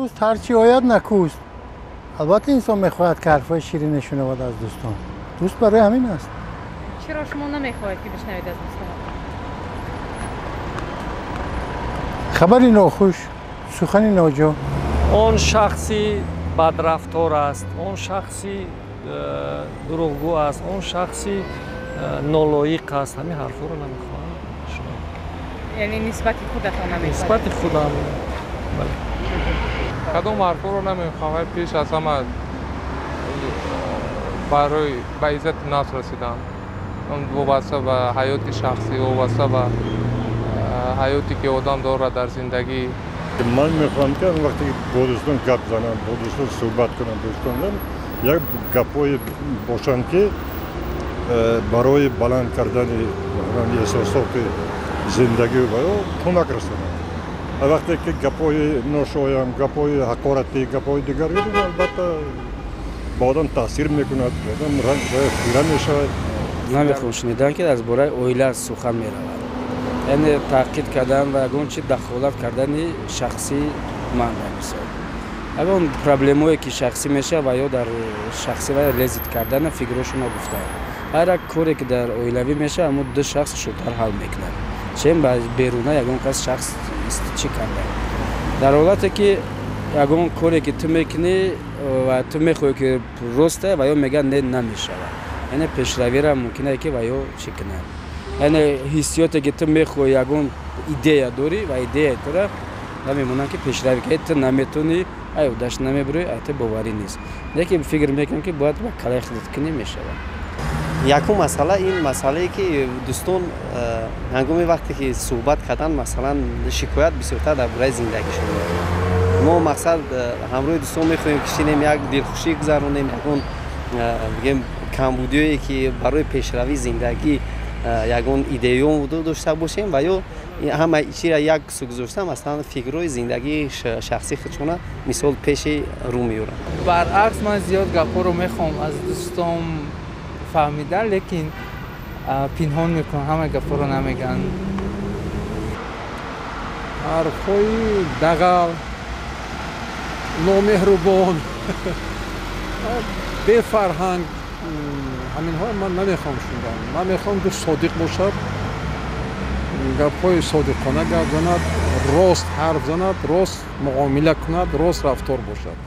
Дӯст ҳарчи ояд накӯст. Албатта инсон мехоҳад ки ҳарфҳои ширин шунавад аз дӯстон. Дӯст барои ҳамин аст. Чаро шумо намехоҳед ки бишнавед аз дӯстон? Хабари нохуш, сухани ноҷо. Он шахси бадрафтор аст, он шахси дурӯғгӯ аст, он шахси нолоиқ аст. Ҳамин ҳарфҳоро намехоҳам шунавам. Яъне нисбати худатон намехоҳед? Нисбати худам, бале. Кадом ҳарфҳоро намехоҳам? Пеш аз ҳама барои ба иззати нафс расидан, вобаста ба ҳаёти шахсӣ, вобаста ба ҳаёте ки одам дорад дар зиндагӣ. Ман мехоҳам ки вақте ки бо дӯстон гап занам, бо дӯстон суҳбат кунам, дӯстон як гапҳое бошанд ки барои баланд кардани эҳсосоти зиндагӣ ва ё кӯмак расонанд. Вақте ки гапҳои ношоям, гапҳои ҳақоратӣ, гапҳои дигар, албатта ба одам таъсир мекунад, одам хира мешавад. Намехоҳам шунидан ки аз бораи оила сухан меравад, яъне таъқид кардан ва ягон чи дахолат кардани шахсии ман. Дар мисол, ягон проблемое ки шахсӣ мешавад ва ё дар шахсӣ ва лезить кардана фикрҳошона гуфтаанд. Ҳар як коре ки дар оилавӣ мешавад, ҳамон ду шахс шудтар ҳал мекунад, чем ба беруна ягон кас шахс чӣ карда. Дар ҳолате ки ягон коре ки ту мекунӣ ва ту мехоҳӣ ки роста, ва ё мегӯянд не, намешавад, яъне пешравиро мумкин ки ва ё чӣ кунад. Яъне ҳиссиёте ки ту мехоҳӣ, ягон идея дорӣ ва идеяи тура намемонанд ки пешравӣ ки ту наметонӣ, ай удаш намебурӣ, ай ту боварӣ нест. Лекин фикр мекунам ки бояд ба калаи худат кунӣ, мешавад. Якум масъала ин масъалае ки дӯстон ҳангоми вақте ки суҳбат кардан, масалан, шикоят бисёртар дар бораи зиндагишон. Мо мақсад ҳамроҳи дӯстон мехоҳем ки шинем, як дилхушӣ гузаронем, ягон бигем камбудиое ки барои пешравии зиндагӣ ягон идеё дошта бошем ва ё ҳама чиро як су гузошта, масалан, фикрҳои зиндагии шахсии худшона мисол пеши рӯ меоранд. Баръакс, ман зиёд гапҳоро мехоҳам аз дӯстом фаҳмидан, лекин пинҳон мекунам, ҳама гапҳоро намегӯянд. Ҳарфҳои дағал, номеҳрубон, бефарҳанг, ҳаминҳо ман намехоҳам шунидан. Ман мехоҳам дӯст содиқ бошад, гапҳои содиқона гап занад, рост ҳарф занад, рост муомила кунад, рост рафтор бошад.